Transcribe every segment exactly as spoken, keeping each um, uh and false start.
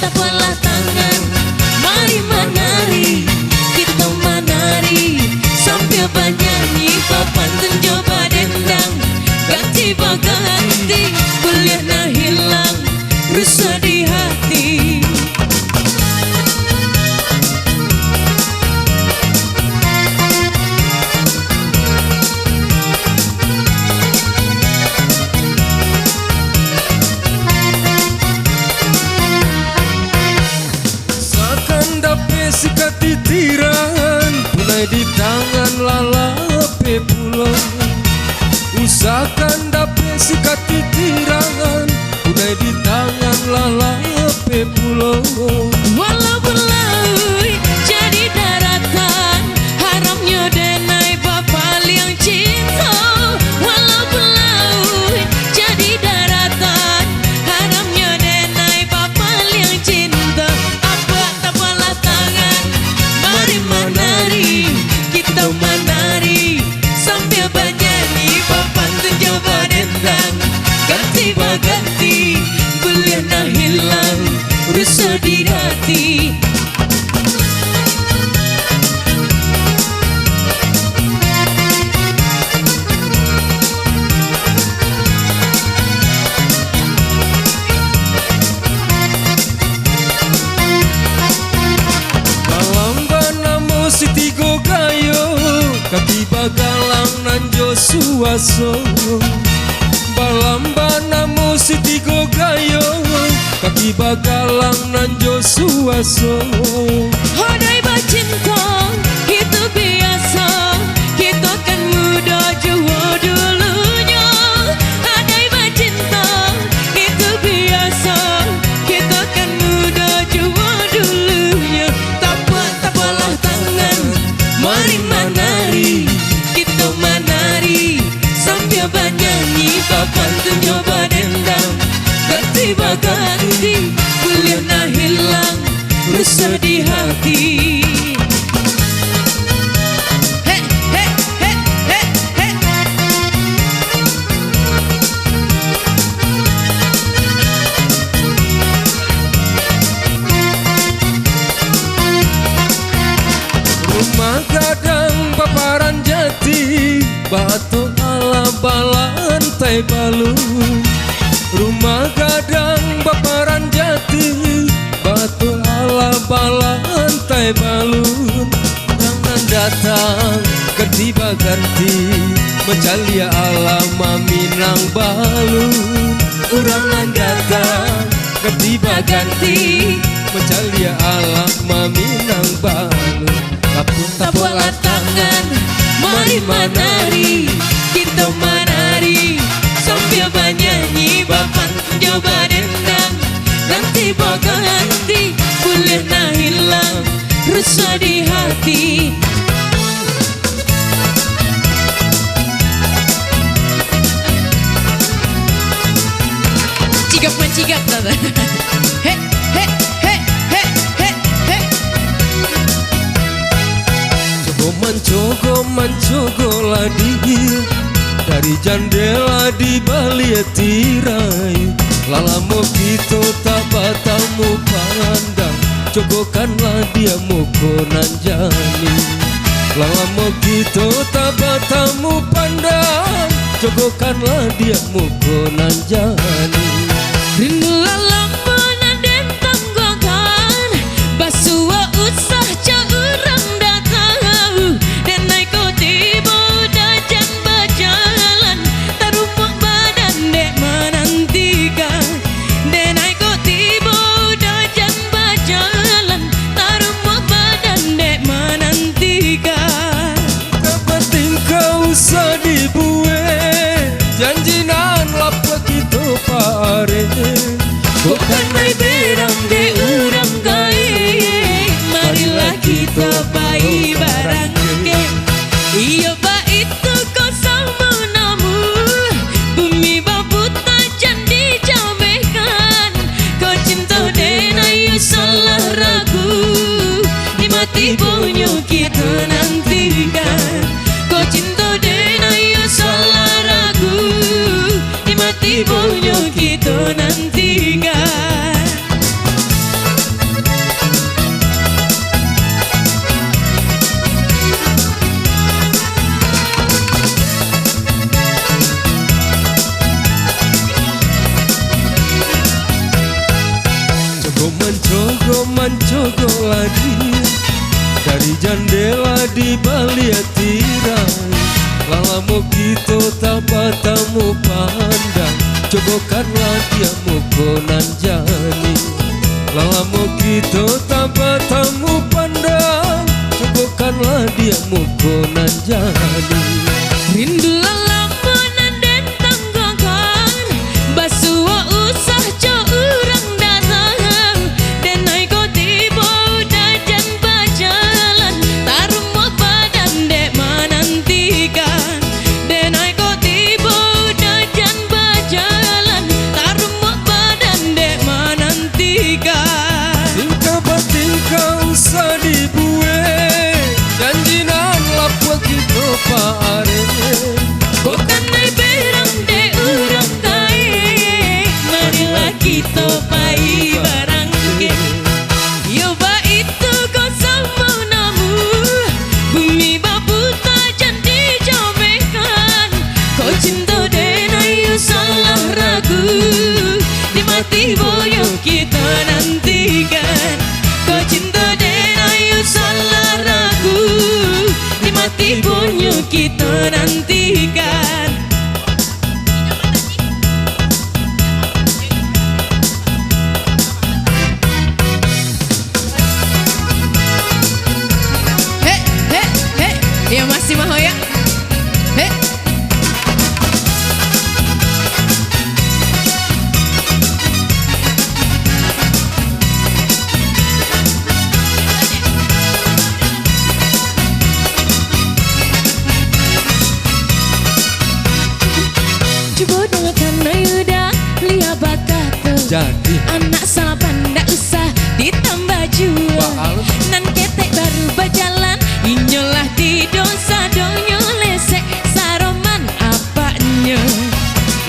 Tapuaklah tangan, mari manari, kito manari, sambia banyanyi, bapantun jo badendang, ganti baganti, buliah nan hilang, rusuah di hati. Usahakan dapek sikat titiran, tunai di tangan lalapeh pulo. Usahakan dapek sikat titiran, tunai di tangan lalapeh pulo. Walaupun lauik jadi daratan, haramnyo denai bapaliang cinto. Walaupun lauik jadi daratan, haramnyo denai bapaliang cinto. Tapuak, tapuaklah tangan, mari manari, kito manari, sambia banyanyi, bapantun jo badendang, ganti baganti, buliah nan hilang, rusuah di hati. Balam banamo sitigo gayo, kaki bagalang nan jo suaso. Balam banamo sitigo gayo, kaki bagalang nan jo suaso. Hodai bacinto, itu biaso, kito kan mudo juo dulunyo. Hodai bacinto, itu biaso, kito kan mudo juo dulunyo. Tapuak, tapuaklah tangan, mari manari, kito manari, sambia banyanyi, bapantun jo badendang, ganti baganti, buliah nan hilang, rusuah di hati. Hek, hek, hek, hek, hek. Rumah gadang baparan jati, batu alam balantai balun. Rumah gadang baparan jati, batu alam balantai balun. Urang nan datang ganti baganti, mancaliak alam maminang balun. Urang nan datang ganti baganti, mancaliak alam maminang balun. Tapuak, tapuaklah tangan, mari manari, kito manari, sambia banyanyi, bapantun jo badendang, ganti baganti, buliah nan hilang, rusuah di hati. Cigak mancigak, tau tak? Hek, hek, hek, hek, hek, hek. Cogo mancogo, mancogo lah di, dari jandela di baliak tirai. Lah lamo kito tak batamu pandang, cogokanlah dia muko nan jani. Lah lamo kito tak batamu pandang, cogokanlah dia muko nan jani. Rindu lah lamo nan den tangguangkan, basuo usah cak urang datang. Denai ko tibo dajan bajalan, tarumuak badan dek manantikan. Denai ko tibo dajan bajalan, tarumuak badan dek manantikan. Tapatingkau usah dibuek, janji nan lapeh kito pareh. Bukan ai berang dek urang gaek, marilah kito pai barangkek. Iyo baitu ko samo namu, bumi babuta jan dijamehkan. Ko cinto den ayu salah ragu, di ma tibonyo kito nantikan. Ko cinto den ayu salah ragu, di ma tibonyo kito nantikan. Kok mancogok-mancogok lagi dari jandela di baliak tirai. Lah lamo kito tak batamu pandang, cogokkanlah diak muko nan janiah. Lah lamo kito tak batamu pandang, cogokkanlah diak muko nan janiah. Rindu lah lamo nan den tanggokan, basuo usah jo urang datang. Denai ko tibo udah jan bajalan, tarumuak badan dek manantikan. Denai ko tibo udah jan bajalan, tarumuak badan dek manantikan. Tingkah batingkah usah dibuek, janji nan lapuak kito paarek. Kok kanai berang dek urang kaek, marilah kito pai barangkek. Iyo baitu ko samo namu, bumi baputa jan dijomekan. Kok cinto denai usahlah ragu, di ma tibo nyo kito nantikan. Kok cinto denai usahlah ragu, di ma tibo nyo kito nantikan. Hek, hek, hek. Iyo, masih maho, yo. Hek. Cubo dangakan, Yuda, liak bakato. Jadi. Anak salapan ndak usah ditambah juo. Baal. Nan ketek baru bajalan, inyo lah tido sadonyo lesek saroman apaknyo.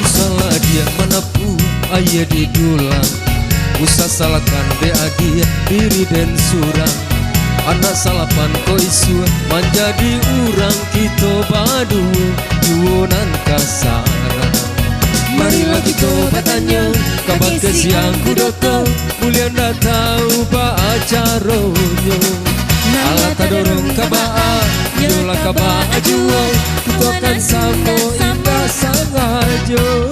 Usahlah diak manapu aia di dulang, usah salahkan dek adiak diri den surang. Anak salapan ko isuak manjadi urang kito baduo, juo nan kasarang. Marilah kito batanyo kabake si Angku Doto, buliah ndak tau baa caronyo. Alah tadorong ka baa, iyolah ka baa juo, kito kan samo indak sangajo.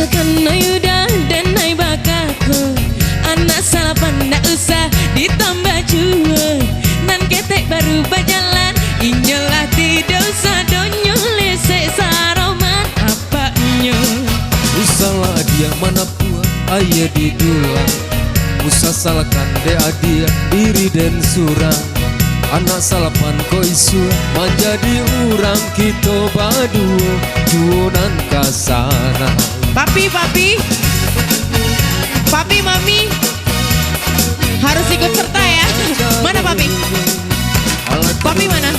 Kanai Yuda denai bakato, anak salapan ndak usah ditambah juo. Nan ketek baru bajalan, inyo lah tido sadonyo lesek saroman apaknyo. Usahlah diak manapu aia di dulang, usah salahkan dek adiak diri den surang. Anak salapan ko isuak manjadi urang kito baduo, juo nan kasarang. Papi, papi. Papi, mami. Harus ikut serta, ya. Mana papi? Papi mana?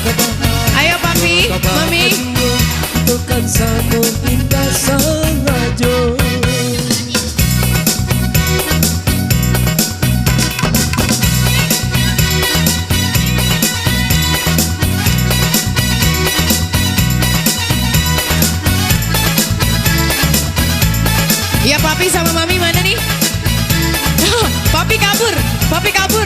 Ayo, papi, mami. Itu kan samo indak sangajo. Ya, papi sama mami mana nih? Papi kabur, papi kabur.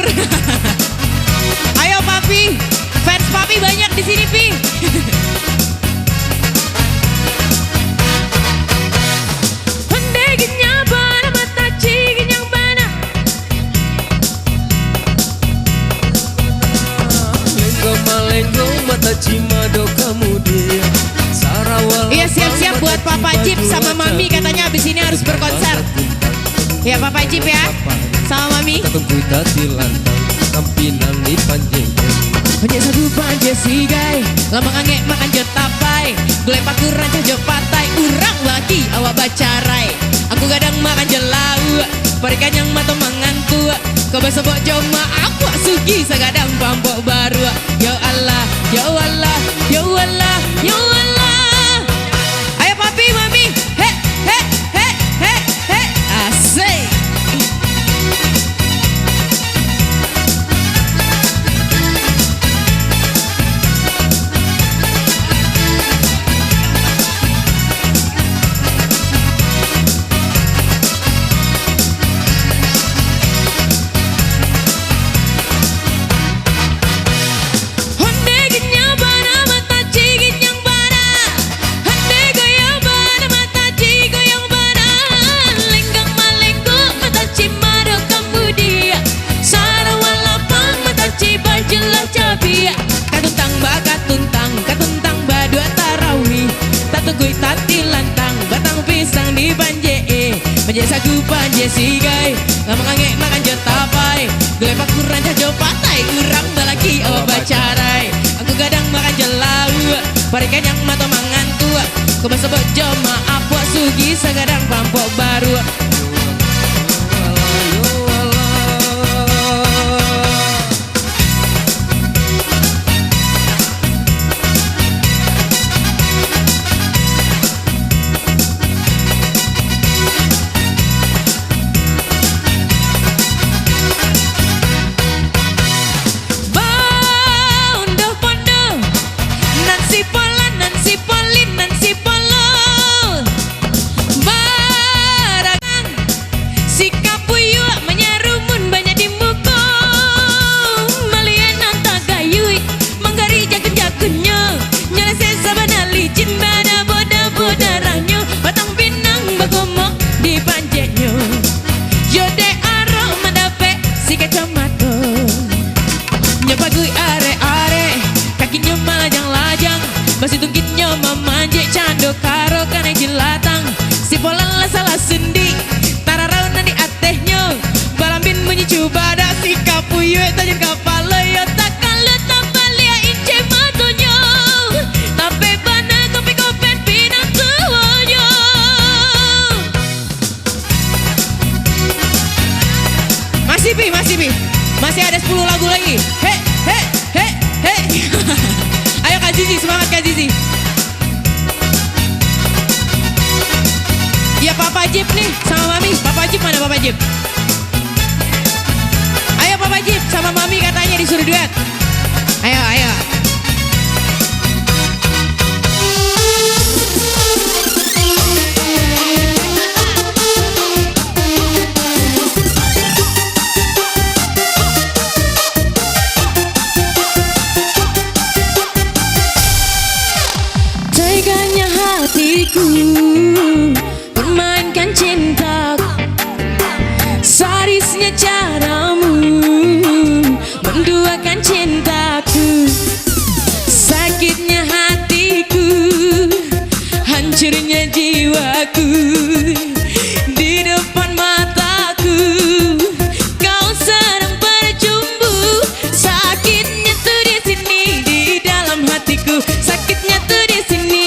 Ayo, papi. Fans papi banyak di sini, pi. Ondeh ginyang bana, mata ciginyang bana. Lenggo malenggo, mata cimado kamudian. Iya, siap-siap buat Papa Jeep sama Mami, katanya abis ini harus berkonser. Ya, Papa Jeep ya. Sama Mami. Katungkui tati lantang, sampinan di panjeng. Panjek sadu, panjek sigai, lambang angek makan jo tapai. Gulai paku rancah jo patai, urang baki awak bacarai. Aku gadang makan jo lauak, parikanyang mato mangantuak. Kau basobok jo mak akuak sugi sagadang pampok baruak. Ya Allah, ya Allah, ya Allah, ya Allah. Ayo papi, mami, hek, hek, hek, hek, hek. Asik. Gai, lah mangangek makan jo tapai. Gulai pakurang jo patai, urang balaki awak bacarai. Angku gadang makan jo lauak, parik kanyang mato mangantuak. Kau basobok jo maaf, puak sugi sagadang pampok baruak. Baundoh-pondoh, nan si Polan, nan si Polin, nan si Polo. Baragang, si Kapuyuak manyarumun banyak di muko. Maliek nan tagayuik, manggarik jakun-jakunnyo. Nyo lasek sabana licin, badabo-dabo darahnyo. Batang pinang bagomok di panjeknyo. Yo dek arok mandapek si kacamato. Nyo paguik arek-arek, kakinyo malajang-lajang. Basitungkinnyo mamanjek cando karo kanai jilatang. Si Polan lah salah sundik, tararau nan di atehnyo. Balambin munyi cubadak, si Kapuyuak tajun kapalo. Yo tak kalah tabaliak incek matonyo, tapek bana kopek-kopek pinang tuonyo. Masih, Pi, masih, Pi. Masih ada sepuluh lagu lagi. Hek, hek, hek, hek. Ayo, Kak Zizi, semangat, Kak Zizi. Ya, Papa Jip nih sama Mami. Papa Jip mana, Papa Jip? Ayo, Papa Jip sama Mami, katanya disuruh duet. Ayo, ayo. Teganya hatiku, permainkan cintaku. Sadisnya caramu menduakan cintaku. Sakitnya hatiku, hancurnya jiwaku. Di depan mataku, kau sedang bercumbu. Sakitnya tu di sini, di dalam hatiku. Sakitnya tu di sini.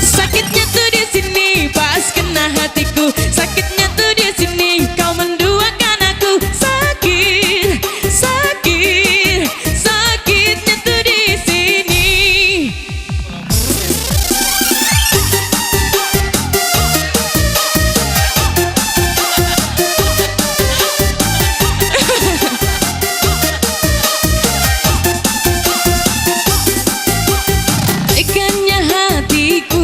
Sakitnya tu di sini, pas kena hatiku. Sakitnya tu di sini, kau menduakan aku. Sakit, sakit, sakitnya tu di sini. Teganya hatiku,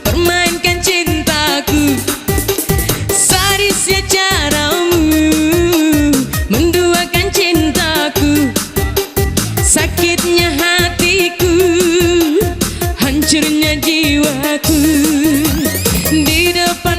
permainkan cintaku. Sadisnya caramu menduakan cintaku. Sakitnya hatiku, hancurnya jiwaku. Di depan